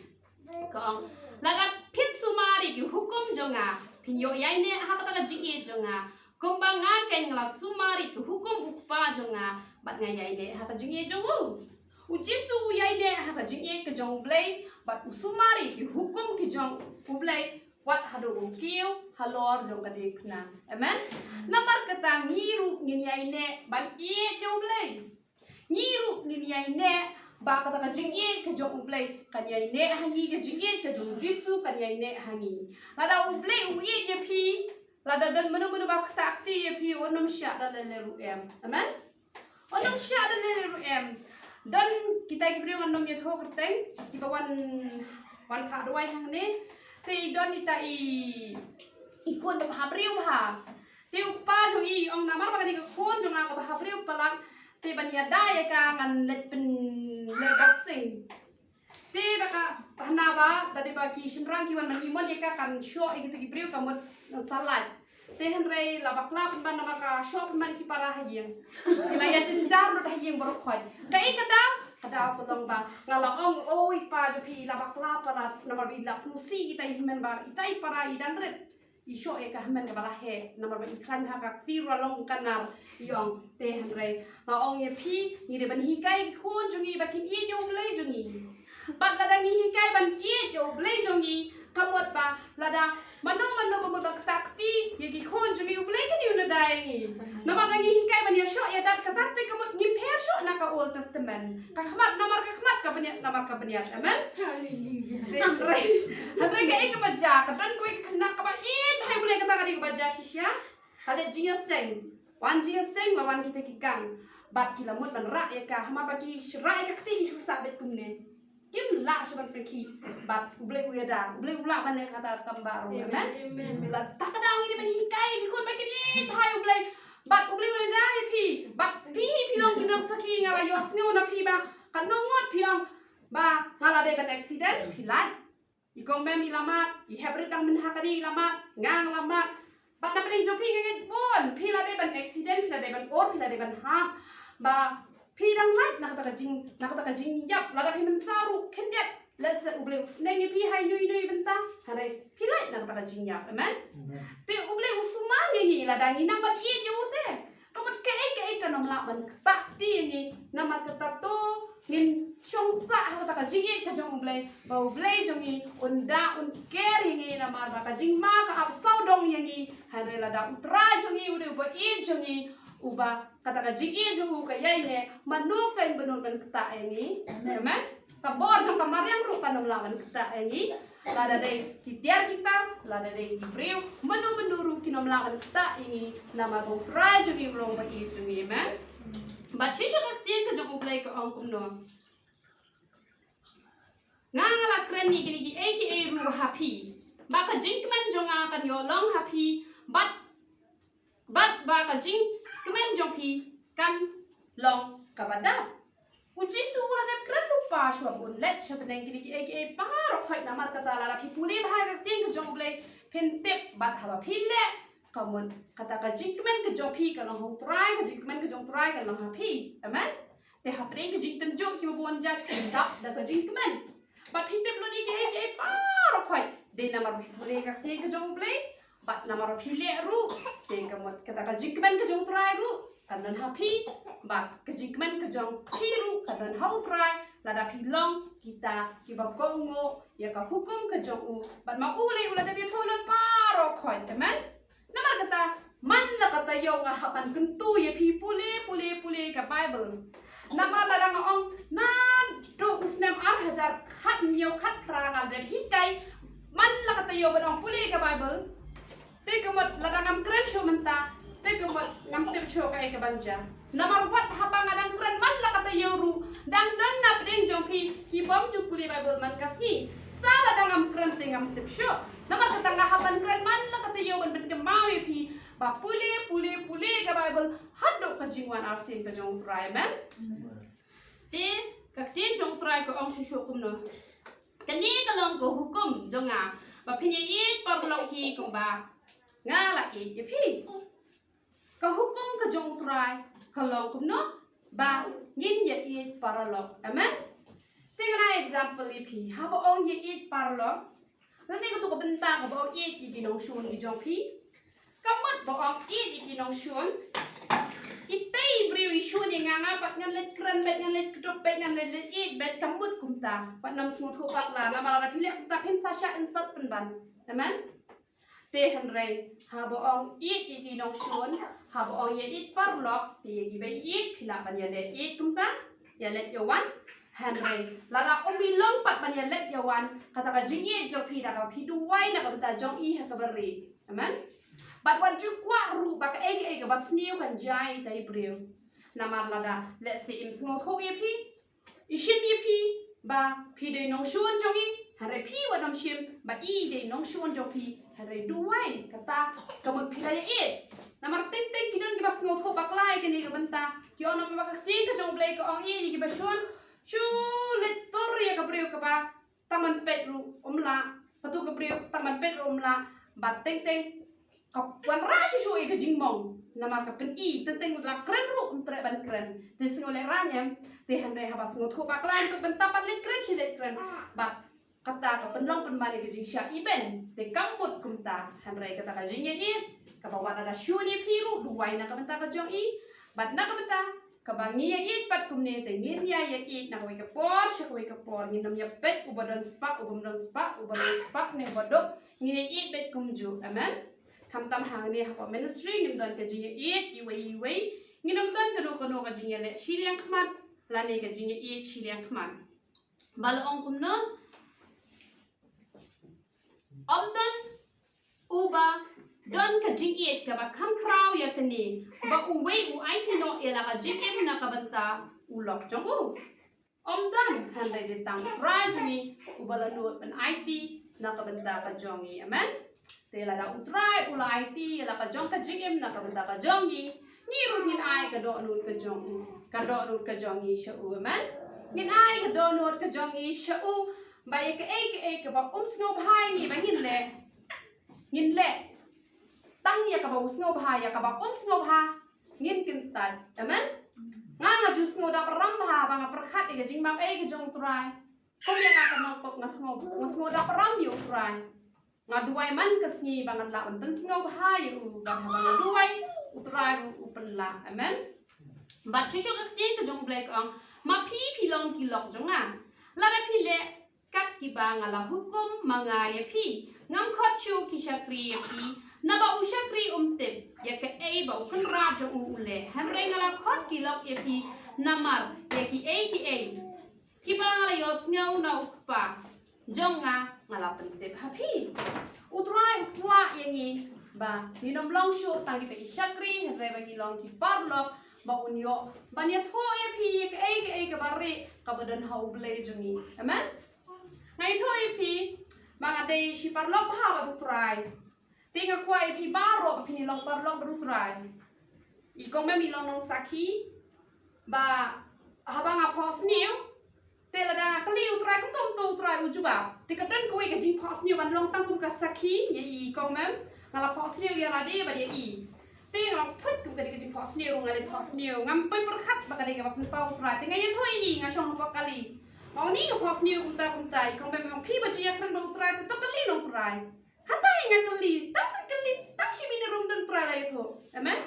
Ka ong, lada phin sumar ïa ki hukum jong nga, phin ïoh ïaineh ha kata ka jingïeit jong nga, kumba nga keiñ nga la sumar ïa ki hukum U Kpa jong nga, bad nga ïaineh ha ka jingïeit jong u. U Jisu u ïaineh ha ka jingïeit ka jong U Blei, bad u sumar ïa ki hukum ki jong U Blei, wat haduh u kiew halor jong ka diengphna. Amen. Namar kata ngi ruh ngin ïaineh ban ïeit ïa U Blei. Ngi ruh ngin ïaineh ba kata ka jingïeit ka jong U Blei kan ïaineh ha ngi, ka jingïeit ka jong U Jisu kan ïaineh ha ngi. Lada U Blei u ïeit ïa phi, lada don mano mano ba ktah kti ïa phi, un ym shah da lei lei ruh em. Amen. Un ym shah da lei lei ruh em. Don kita ki briew ngan ym ïathuh kyrteng, kiba wan, wan phah duwai hangne. Te i don ita i, i khun ba bha briew bha. Te u kpa jong i ong, namar ba kane ka khun jong nga ka bha briew palat, te ban ïada ïa ka ngan leit pynleh boxing. Te da ka hana ba da dei ba ki shynrang ki wan ban imon ïa ka, kan shoh ïa kita ki briew ka mut ngan sa lait. Te hynrei la bakla pynban namar ka shoh pynban ki para ha ïing. Ki la ïa jynjar lut ha ïing baroh khoit. Kaei ka daw? Ka daw ka long ba nga la ong, oi pa jong phi, i la bakla palat namar ba i la sngewsih ita i hynmen ba ita i para i dang rit. I shoh ïa ka hynmen kaba la heh namar ba i khlaiñ ha ka kti ruh la long ka nar. I ong, te hynrei nga ong ïa phi, ngi dei ban hikai ki khun jong ngi ba kin ïeit ïa U Blei jong ngi. Bad lada ngi hikai ban ïeit ïa U Blei jong ngi, ka mut ba lada mano mano ba mut ba ktah kti ïa ki khun jong ngi, U Blei kan ïoh nada ïa ngi. Namar ngi hikai ban ïashoh ïadat kata te ka mut ngi pher shuh na ka Old Testament. Ka khmat namar ka khmat ka bniat namar ka bniat. Amen. Haleluya. Hynrei hynrei kaei kaba jia, ka don kawei ka khynnah kaba ïeit bha ïa U Blei, kata ka dei kaba jia shisha. Ka leh jingïaseng. Wan jingïaseng la wan kita ki kang. Bad ki la mut ban rah ïa ka, haba ki rah ïa ka kti ki shu sah beit kumne. Kim lah shuh ban pynkhih. Bad U Blei u ïada, U Blei u lah ban leh kata kam baroh. Amen. Amen. Bad kata ka daw ngi dei ban hikai ki khun ba kin ïeit bha ïa U Blei. Bad U Blei u ïada ïa phi. Bad phi, phi long ki nongsakhi, nga la ïohsngew na phi ba katno ngut phi ong ba nga la dei ban accident, phi lait. I kong Mem i la mad, i Heprit dang mynta ka dei i la mad, nga nga la mad. Bad na pdeng jong phi nga ngeit bun, phi la dei ban accident, phi la dei ban ot, phi la dei ban hap. Ba phi dang lait na kata ka jing, na kata ka jingïap, lada phi mynsaw ruh khyndiat. Lehse U Blei u sneng ïa phi ha ino ino i bynta. Hynrei phi lait na kata ka jingïap. Amen. Amen. Te U Blei u sumar ïa ngi lada ngi nang ban ïeit ïa u te. Ka mut kaei kaei kan ym lah ban ktah kti ïa ngi. Namar kata to ngin shong sah ha kata ka jingïeit ka jong U Blei, ba U Blei jong ngi un da un care ïa ngi, namar ba ka jingma ka ap sawdong ïa ngi. Hynrei lada U Trai jong ngi u dei uba ïeit jong ngi, uba kata ka jingïeit jong u ka ïaineh, mano kan bynnud ban ktah ïa ngi? Amen. Ka bor jong ka mariang ruh kan ym lah ban ktah ïa ngi. Lada dei ki tiar ki tar, lada dei ki briew, mano mano ruh kin ym lah ban ktah ïa ngi, namar ba U Trai jong ngi u long uba ïeit jong ngi. Amen. Bad shisha ka ktien ka jong U Blei ka ong kumno? Nga nga la kren ïa kine kiei kiei ruh ha phi, ba ka jingkmen jong nga kan ïoh long ha phi, bad, bad ba ka jingkmen jong phi kan long kaba dap. U Jisu u la dep kren lypa shuwa ba un leit sha bneng kine kiei kiei baroh khoit. Namar kata lada phi pule bha ïa ka ktien ka jong U Blei phin tip, bad haba phi leh, ka mut kata ka jingkmen ka jong phi ka long ha U Trai, ka jingkmen ka jong U Trai ka long ha phi. Amen. Te hapdeng ka jingtynjuh kiba bun jait kan dap da ka jingkmen. Bad phi tip lut ïa kiei kiei baroh khoit, dei namar ba phi pule ïa ka ktien ka jong U Blei. Bad namar ba phi leh ruh, te ka mut kata ka jingkmen ka jong U Trai ruh kan don ha phi. Bad ka jingkmen ka jong phi ruh kan don ha U Trai, lada phi long kita kiba kohnguh ïa ka hukum ka jong u. Bad ma u lei u la dep ïathuh lut baroh khoit. Amen. Namar kata, man la ka taïew nga hap ban kyntu ïa phi pule pule pule ka Baibl. Namar lada nga ong naduh u snem ar hajar khathynñiew khatphra nga la dep hikai, man la ka taïew ban ong pule ka Baibl. Te ka mut lada ngam kren shuh mynta, te ka mut ngam tip shuh kaei kaban jia. Namar wat haba nga dang kren man la ka taïew ruh, dang don na pdeng jong phi ki bym ju pule Baibl man ka sngi. Sa lada ngam kren te ngam tip shuh. Namar kata nga hap ban kren man la ka taïew ban pynkynmaw ïa phi ba pule pule pule ka Baibl haduh ka jingwan arsien ka jong U Trai. Amen. Te ka ktien jong U Trai ka ong shuh shuh kumno? Kane ka long ka hukum jong nga, ba phin ïaieit paralok hi kumba nga la ïeit ïa phi. Ka hukum ka jong U Trai ka long kumno? Ba ngin ïaieit paralok. Amen. Te ngan ai example ïa phi, haba ong ïaieit paralok, lane kato ka bynta kaba ong ïeit ïa ki nongshun ki jong phi. Ka mut ba ong ïeit ïa ki nongshun, itei i briew i shun ïa nga, nga pat ngan leit kren beit, ngan leit kdup beit, ngan leit leit ïeit beit, ka mut kumta. Wat nym sngewthuh bakla, namar lada phi leh kumta phin sa shah insult pynban. Amen. Te hynrei haba ong ïeit ïa ki nongshun, haba ong ïaieit paralok, te ïa kiba ïeit phi lah ban ïaleh ïeit kumta, ïaleh ïawan. Hynrei lada um long pat ban ïaleh ïawan, kata ka jingïeit jong phi da kaba phi duwai na ka bynta jong i ha kaba rieh. Amen. Bad wat ju kwah ruh ba kaei kaei kaba sniew kan jia ïa itai i briew. Namar lada, let's say, im sngewthuh ïa phi, i shim ïa phi ba phi dei nongshun jong i, hynrei phi wat nym shim ba i dei nongshun jong phi, hynrei duwai kata ka mut phi la ïaieit. Namar teng teng ki don kiba sngewthuh bakla ïa kane ka bynta, ki ong namar ba ka ktien ka jong U Blei ka ong ïa kiba shun, shu leit tur ïa ka briew kaba tang ban peit ruh um lah, katu ka briew tang ban peit ruh um lah, bad teng teng ka wanrah shuh shuh ïa ka jingmong. Namar ka pyni, teng teng la kren ruh um treh ban kren. Te sngew lehrain em, te hynrei haba sngewthuh bakla ïa ka bynta pat leit kren shi leit kren. Bad kata ka pynlong pynban ïa ka jingshah iben. Te kam mut kumta, hynrei kata ka jingïaieit kaba wat lada shun ïa phi ruh, duwai na ka bynta ka jong i. Bad na ka bynta kaba ngi ïaieit pat kumne, te ngin ïa ïaieit na kawei ka por sha kawei ka por. Ngin nym ïa peit uba don spah, uba ym don spah, uba don spah ne uba duk. Ngin ïaieit beit kumjuh. Amen. Khamtam hangne hapoh ministry ngim don ka jingïaieit iwei iwei. Ngin ym don kano kano ka jingïaleh shiliang khmat lane ka jingïaieit shiliang khmat. Ba la ong kumno? Ym don uba don ka jingïeit kaba kham khraw ïa kane, ba uwei u aiti noh ïa la ka jingim na ka bynta u lok jong u. Ym don, hynrei dei tang U Trai jong ngi uba la nud ban aiti na ka bynta ka jong ngi. Amen. Te lada U Trai u la aiti ïa la ka jong ka jingim na ka bynta ka jong ngi, ngi ruh ngin ai ka dohnud ka jong u, ka dohnud ka jong ngi sha u. Amen. Ngin ai ka dohnud ka jong ngi sha u ba ïa kaei kaei kaba um sngewbha ïa ngi ba ngin leh, ngin leh tang ïa kaba u sngewbha, ïa kaba um sngewbha ngin kyntait. Amen. Nga, nga ju sngewdap ram bha ba nga pyrkhat ïa ka jingmap ei ka jong U Trai. Kum ïa nga ka nongpop nga sngew, nga sngewdap ram ïa U Trai. Nga duwai man ka sngi ba ngan lah ban pynsngewbha ïa u, bad haba nga duwai, U Trai ruh u pynlah. Amen. Bad shuh shuh ka ktien ka jong U Blei ka ong, ma phi phi long ki lok jong nga, lada phi leh kat kiba nga la hukum ma nga ïa phi. Ngam khot shuh ki shakri ïa phi, naba u shakri um tip ïa kaei ba u kynrad jong u u leh. Hynrei nga la khot ki lok ïa phi namar ïa kiei kiei kiba nga la ïohsngew na U Kpa jong nga, nga la pyntip ha phi. U Trai u kwah ïa ngi ba ngin ym long shuh tang kita ki shakri, hynrei ba ngi long ki paralok ba un ïoh ban ïathuh ïa phi ïa kaei kaei kaba rieh kaba don ha U Blei jong ngi. Amen. Nga ïathuh ïa phi ba nga dei shi paralok bha bad U Trai. Te nga kwah ïa phi baroh ba phin ïa long paralok bad U Trai. I kong Mem i long nongsakhi ba haba nga phohsniew, te lada nga kylli U Trai kumto kumto, U Trai u jubab. Te ka don kawei ka jingphohsniew ban long tang kum ka sakhi ïa i kong Mem. Nga la phohsniew ïa lade bad ïa i. Te nga la put kum ka dei ka jingphohsniew, nga la phohsniew. Ngam poi pyrkhat ba ka dei kaba pynpaw U Trai. Te nga ïathuh ïa i, nga shong hapoh kali. Nga ong, ni nga phohsniew kumta kumta. I kong Mem i ong, phi ba ju ïakren bad U Trai, te to kylli na U Trai. Hangta hi nga kylli, tang shen kylli, tang shi minit ruh ym don, U Trai la ïathuh. Amen.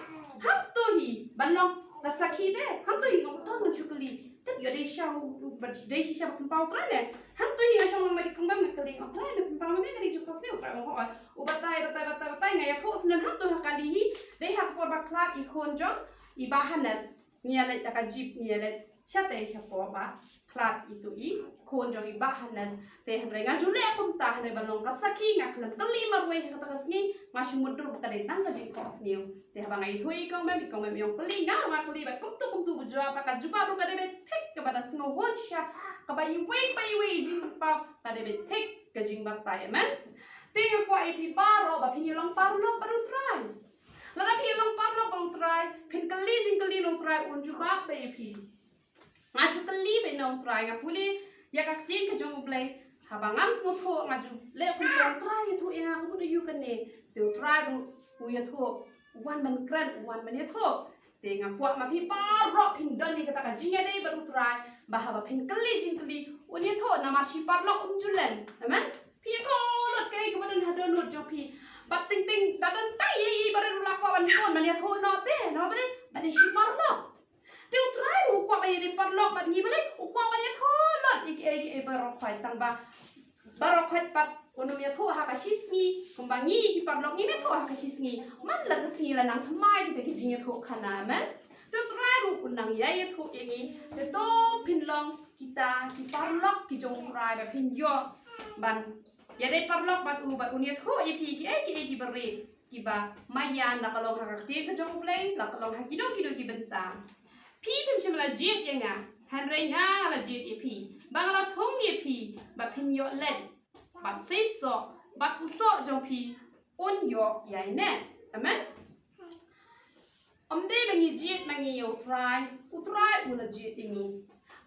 Hangto hi ban long ka sakhi te, hangto hi nga ong, to ngan shu kylli. Tip ïoh dei shisha, dei shisha ba pynpaw U Trai ne. Hangto hi nga shong lang bad i kong Mem nga kylli, nga ong, U Trai, me pynpaw me ka dei jingphohsniew? U Trai u ong, hooid. U batai, batai, batai, batai, nga ïathuh shen hangto ha kali hi, dei ha ka por ba khlad i khun jong i Bah Hannes. Ngi ïa leit da ka jeep, ngi ïa leit shatei shapoh ba khlad ito i khun jong i Bah Hannes. Te hynrei nga ju leh kumta, hynrei ban long ka sakhi nga khlem kylli marwei ha kata ka sngi, nga shu mutdur ba ka dei tang ka jingphohsniew. Te haba nga ïathuh ïa i kong Mem, i kong Mem i ong, kylli, nga ruh nga kylli bad kumto kumto, u jubab, ba ka jubab ruh ka dei beit thik, kaba da sngewhun shisha, kaba iwei pa iwei i jingpynpaw ka dei beit thik ka jingbatai. Amen. Te nga kwah ïa phi baroh ba phin ïa long paralok bad U Trai. Lada phi ïa long paralok bad U Trai, phin kylli jingkylli na U Trai, un jubab beit ïa phi. Nga ju kylli beit na U Trai, nga pule ïa ka ktien ka jong U Blei. Haba ngam sngewthuh nga ju leh kumto, U Trai ïathuh ïa nga kumno ïa kane. Te U Trai ruh u ïathuh, u wan ban kren, u wan ban ïathuh. Te nga kwah ma phi baroh phin don ïa kata ka jingïadei bad U Trai, ba haba phin kylli jingkylli un ïathuh, namar shi paralok um ju len. Amen. Phi ïathuh lut kaei kaba don ha dohnud jong phi. Bad teng teng da don tai ei ei ba rit ruh la kwah ban bun ban ïathuh noh te, namar ba dei, ba dei shi paralok. Te U Trai ruh u kwah ba ïadei paralok bad ngi, balei? U kwah ban ïathuh lut ïa kiei kiei baroh khoit, tang ba baroh khoit pat un ym ïathuh ha ka shisngi, kumba ngi ki paralok ngim ïathuh ha ka shisngi. Man la ka sngi la nang thymmai kita ki jingïathuhkhana, amen. Te U Trai ruh u nang ïai ïathuh ïa ngi. Te to phin long kita ki paralok ki jong U Trai ba phin ïoh ban ïadei paralok bad u, bad un ïathuh ïa phi kiei kiei kiba rieh, kiba maïan, la ka long ha ka ktien ka jong U Blei, la ka long ha kino kino ki bynta. Phi phim shym la jied ïa nga, hynrei nga la jied ïa phi, ba nga la thung ïa phi ba phin ïoh leit bad seisoh, bad u soh jong phi un ïoh ïaineh. Amen. Ym dei ba ngi jied ma ngi ïa U Trai, U Trai u la jied ïa ngi.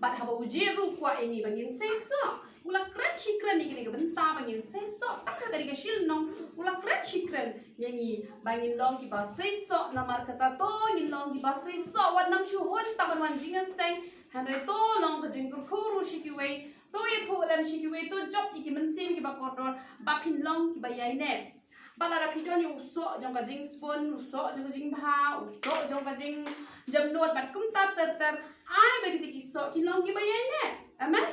Bad haba u jied ruh u kwah ïa ngi ba ngin seisoh. U la kren shi kren ïa kane ka bynta ba ngin seisoh. Tang ha kane ka shilyngnong u la kren shi kren ïa ngi ba ngin long kiba seisoh. Namar kata to ngin long kiba seisoh. Wat nym shu hun tang ban wan jingïaseng. Hynrei to long ka jingkyrkhu ruh sha kiwei. To ïathuh lem sha kiwei. To jop ïa ki mynsiem kiba kordor ba phin long kiba ïaineh. Bad lada phi don ïa u soh jong ka jingspun, u soh jong ka jingbha, u soh jong ka jingjemnud bad kumta ter ter, ai ba kita ki soh kin long kiba ïaineh. Amen.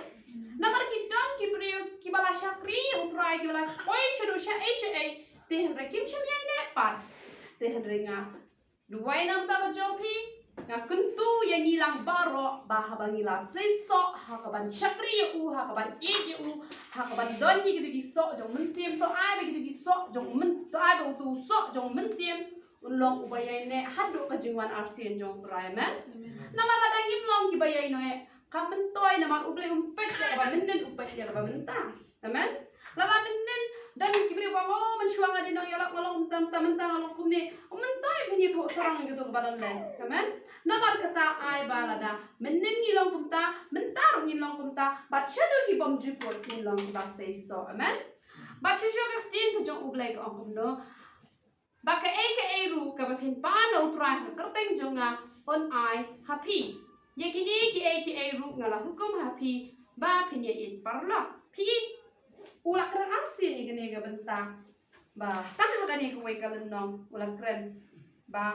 Namar ki don ki briew kiba la shakri ïa U Trai, kiba la poi shaduh shaei shaei, Te hynrei kim shym ïaineh pat. Te hynrei nga duwai na ka bynta ka jong phi, nga kyntu ïa ngi lang baroh ba haba ngi la seisoh ha ka ban shakri ïa u, ha ka ban ïeit ïa u, ha ka ban don ïa kito ki soh jong mynsiem, to ai ba kito ki soh jong myn, to ai ba uto u soh jong mynsiem un long uba ïaineh haduh ka jingwan arsien jong U Trai. Amen. Namar lada ngim long kiba ïaineh, kam myntoi, namar U Blei um peit ïa kaba mynnin, u peit ïa kaba mynta. Amen. Lada mynnin don ki briew ba, oh, mynshuwa nga dei nongïalap, nga long mynta mynta, mynta nga long kumne, um mynta phin ïathuh sarong ïa kato kaba don leh. Amen. Namar kata ai ba lada mynnin ngi long kumta, mynta ruh ngin long kumta, bad shaduh ki bymjukut ngin long kiba seisoh. Amen. Bad shuh shuh ka ktien ka jong U Blei ka ong kumno? Ba kaei kaei ruh kaba phin pan na U Trai ha ka kyrteng jong nga, un ai ha phi. Ïa kine kiei kiei ruh nga la hukum ha phi ba phin ïa ïeit paralok. Phi, u la kren arsien ïa kane ka bynta ba tang ha kane kawei ka lynnong u la kren ba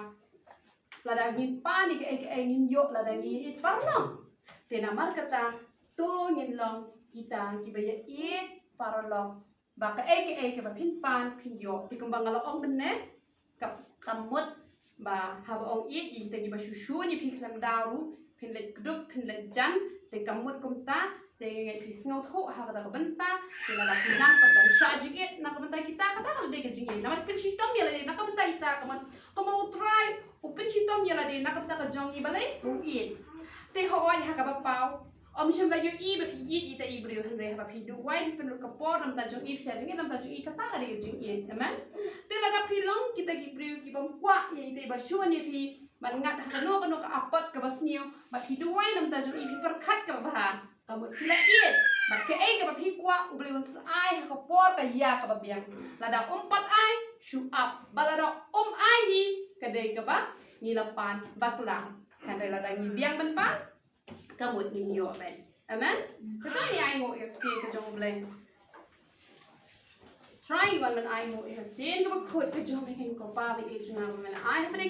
lada ngin pan ïa kaei kaei ngin ïoh lada ngi ïa ïeit paralok. Te namar kata to ngin long kita kiba ïa ïeit paralok. Ba kaei kaei kaba phin pan phin ïoh. Te kumba nga la ong mynne, ka, ka mut ba haba ong ïeit ïa kita kiba shu shun ïa phi khlem daw ruh, phin leit kdup, phin leit jan, te ka mut kumta. Te nga ngeit phi sngewthuh ha kata ka bynta. Te lada phi nang pat ban shah jingïeit na ka bynta kita, kata ka la dei ka jingïeit. Namar pynshitom ïa lade na ka bynta kita, ka mut kumba U Trai u pynshitom ïa lade na ka bynta ka jong ngi balei? U ïeit. Te hooid, ha kaba paw, ym shym la ïohi ba phi ïeit ïa ita i briew, hynrei haba phi duwai, phi pynlut ka por na ka bynta jong i, phi shah jingïeit na ka bynta jong i, kata ka dei ka jingïeit. Amen. Te lada phi long kita ki briew ki bym kwah ïa ita iba shun ïa phi ban ngat ha kano kano ka apot kaba sniew, bad phi duwai na ka bynta jong i, phi pyrkhat kaba bha, ka mut phi la ïeit. Bad kaei kaba phi kwah, U Blei un sa ai ha ka por ka ïa kaba biang. Lada um pat ai, shu ap. Bad lada um ai hi, ka dei kaba ngi la pan bakla. Hynrei lada ngi biang ban pan, ka mut ngin ïoh, amen. Amen. Te to ngin ai nguh ïa ka ktien ka jong U Blei. Trai, wan ban ai nguh ïa ka ktien kaba khuid ka jong U Blei, ko Pa ba ïeit jong nga, ba men ai hapdeng